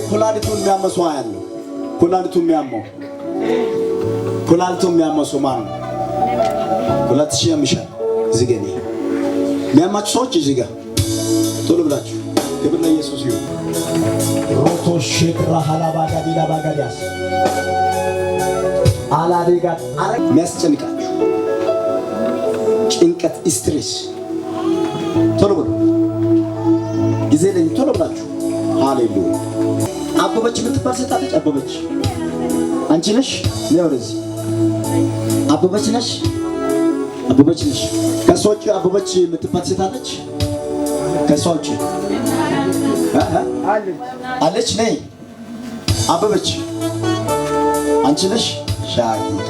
ኩላሊቱን የሚያመው ሰው ያለው፣ ኩላሊቱ የሚያመው፣ ኩላሊቱ የሚያመው ሰው ማን ነው? ኩላሊትሽ ያምሻል። እዚህ ጋር የሚያማችሁ ሰዎች እዚህ ጋር ቶሎ ብላችሁ። ክብር ለኢየሱስ ይሁን። ሮቶ ሼክራ ሀላባ ጋዲላ ባጋዲያስ አላዴጋ አረ የሚያስጨንቃችሁ ጭንቀት፣ stress፣ ቶሎ ብሎ፣ ጊዜ ለኝ፣ ቶሎ ብላችሁ። ሃሌሉያ። አበበች የምትባል ሴት አለች። አበበች አንቺ ነሽ? ነይ ወደዚህ። አበበች ነሽ? አበበች ነሽ? ከእሷ ውጭ አበበች የምትባል ሴት አለች? ከእሷ ውጭ አለች? ነይ አበበች፣ አንቺ ነሽ? ሻጊካ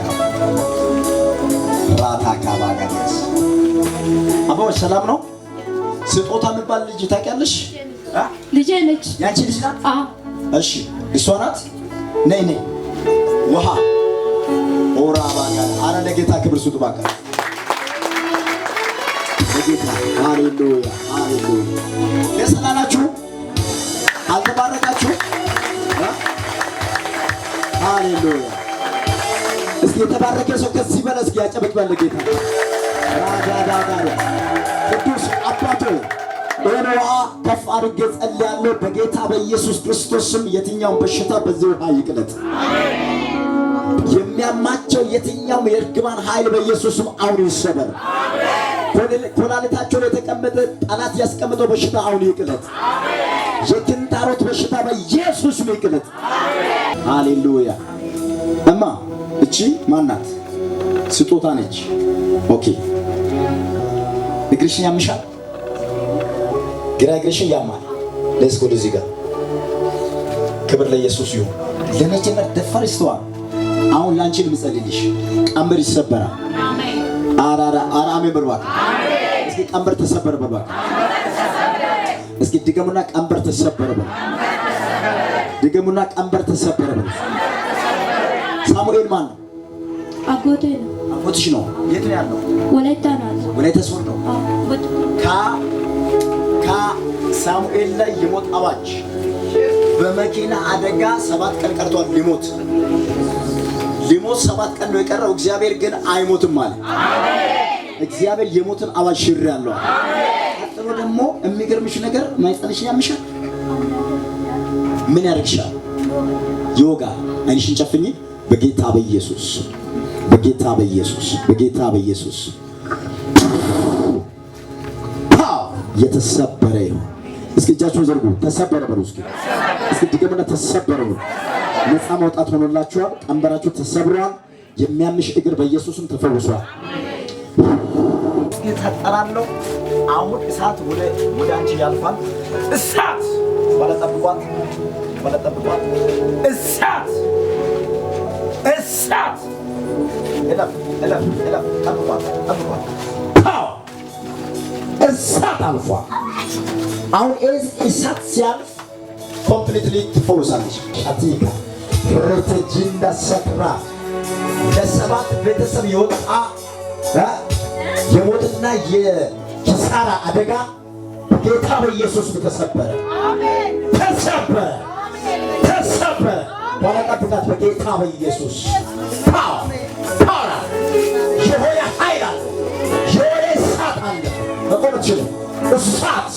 ራታ ካባጋዲያስ። አበበች ሰላም ነው? ስጦታ የሚባል ልጅ ታውቂያለሽ? ልጄ ነች። ያንቺ ልጅ ናት? አዎ። እሺ፣ እሷ ናት። ነይ ነይ። ውሃ ኦራ ባጋ። አረ ለጌታ ክብር ስጡ ባካ፣ ለጌታ። ሃሌሉያ ሃሌሉያ። ደስ አላላችሁ? አልተባረካችሁ? ሃሌሉያ። እስኪ የተባረከ ሰው ከዚህ በላይ እስኪ ያጨበጭባል ለጌታ። ራዳዳዳ። ቅዱስ አባቶ፣ ይህን ውሃ ከፍ አድርጌ ጸልያለሁ። በጌታ በኢየሱስ ክርስቶስ ስም የትኛውም በሽታ በዚህ ውሃ ይቅለጥ። የሚያማቸው የትኛውም የእርግማን ኃይል በኢየሱስ ስም አሁን ይሰበር። ኩላሊታቸው ላይ የተቀመጠ ጠላት ያስቀመጠው በሽታ አሁን ይቅለጥ። የኪንታሮት በሽታ በኢየሱስ ስም ይቅለጥ። ሃሌሉያ። እማ፣ እቺ ማናት? ስጦታ ነች። Okay፣ እግርሽን ያምሻል? ግራ እግርሽን ያማል። Let's go እዚህ ጋር። ክብር ለኢየሱስ ይሁን። ለመጀመር ደፋር ስተዋል። አሁን ላንቺ ልምጸልይልሽ፣ ቀንበር ይሰበራል። አራራ አራ አሜን በሉ እባክህ። እስኪ ቀንበር ተሰበረ በሉ እባክህ። እስኪ ድገሙና ቀንበር ተሰበረ በሉ። ድገሙና ቀንበር ተሰበረ በሉ። ሳሙኤል ማን ነው? አጎቴ ነው። አጎትሽ ነው። የት ነው ያለው? ወላይታ ነው ያለው። ወላይታ ሶዶ። አዎ። ከሳሙኤል ላይ የሞት አዋጅ፣ በመኪና አደጋ 7 ቀን ቀርቷል ሊሞት። ሊሞት 7 ቀን ነው የቀረው። እግዚአብሔር ግን አይሞትም አለ። እግዚአብሔር የሞትን አዋጅ ሽር ያለው። ቀጥሎ ደግሞ የሚገርምሽ ነገር ማህፀንሽን ያምሻል። ምን ያደርግሻል? ይወጋል። ዓይንሽን ጨፍኚ። በጌታ በኢየሱስ፣ በጌታ በኢየሱስ፣ በጌታ በኢየሱስ power የተሰበረ ይሁን። እስኪ እጃችሁን ዘርጉ። ተሰበረ በሉ። እስኪ እስኪ ድገምና ተሰበረ በሉ። ነፃ መውጣት ሆኖላችኋል። ቀንበራችሁ ተሰብሯል። የሚያምሽ እግር በኢየሱስም ተፈውሷል። እስኪ ታጠራለሁ። አሁን እሳት ወደ አንቺ ያልፋል። እሳት ባለጠብቋት ባለጠብቋት። እሳት እሳት፣ እለፍ እለፍ እለፍ። ጠብቋት ጠብቋት። Power እሳት አልፏል። አሁን እሳት ሲያልፍ completely ትፈውሳለች። አቲካ ሬቴጂንዳ ሰክራ። ለሰባት ቤተሰብ የወጣ የሞትና የኪሳራ አደጋ በጌታ በኢየሱስ ተሰበረ፣ ተሰበረ፣ ተሰበረ። ኋላ ጠብቃት። በጌታ በኢየሱስ power፣ power፣ የሆነ ኃይል አለ፣ የሆነ እሳት አለ። መቆም አትችልም። እሳት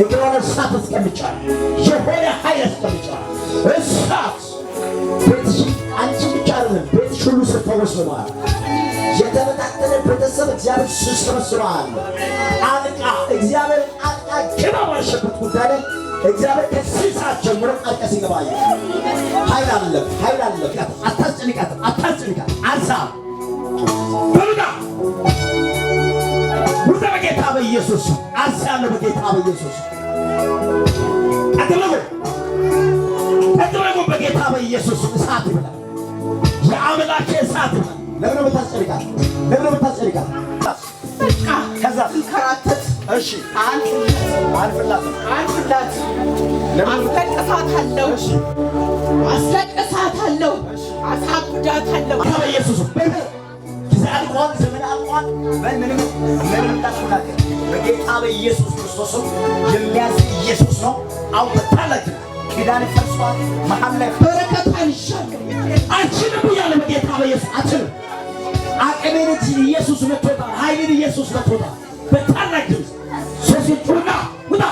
እግሯን እሳት አስቀምጫለሁ። የሆነ ኃይል አስቀምጫለሁ። እሳት ቤትሽ፣ አንቺ ብቻ አይደለም፣ ቤትሽ ሁሉ ስትፈወስ ነው ማለት። የተበታተነ ቤተሰብ እግዚአብሔር ሲሰበስበዋል። ጣልቃ እግዚአብሔር ጣልቃ ግባ ባልሽበት ጉዳይ ላይ እግዚአብሔር ከዚህ ሰዓት ጀምሮ ጣልቃ ሲገባ ኃይል አለ፣ ኃይል አለ። አታስጨንቃት፣ አታስጨንቃት። አንሳ በሉዳ ውጣ በጌታ በኢየሱስ አዛለሁ። በጌታ በኢየሱስ ቀጥሎ ቀጥሎ በጌታ በኢየሱስ እሳት ይብላል። የአምላኬ እሳት ይብላል። ለምን ነው የምታስጨንቃት? ለምን ነው የምታስጨንቃት? በቃ ከዛ ስንከራተት እሺ አልፍላት። አልፍላት። አልፍላት። አስለቅሳታለሁ፣ አስለቅሳታለሁ፣ አሳብዳታለሁ። በኢየሱስ ጊዜ አልቋል፣ ዘመን አልቋል። ምንም ምንም እንዳትናገር። በጌታ በኢየሱስ ክርስቶስም የሚያዝ ኢየሱስ ነው። አሁን በታላቅ ኪዳን ፈርሷል። መሀል ላይ በረከቷን ይሻለሁ። አልችልም ብያለሁ። በጌታ በኢየሱስ አልችልም። አቅሜን ኢየሱስ መጥቶታል። ኃይልን ኢየሱስ መጥቶታል። በታላቅ ድምፅ ሶስት ጩና ውጣ።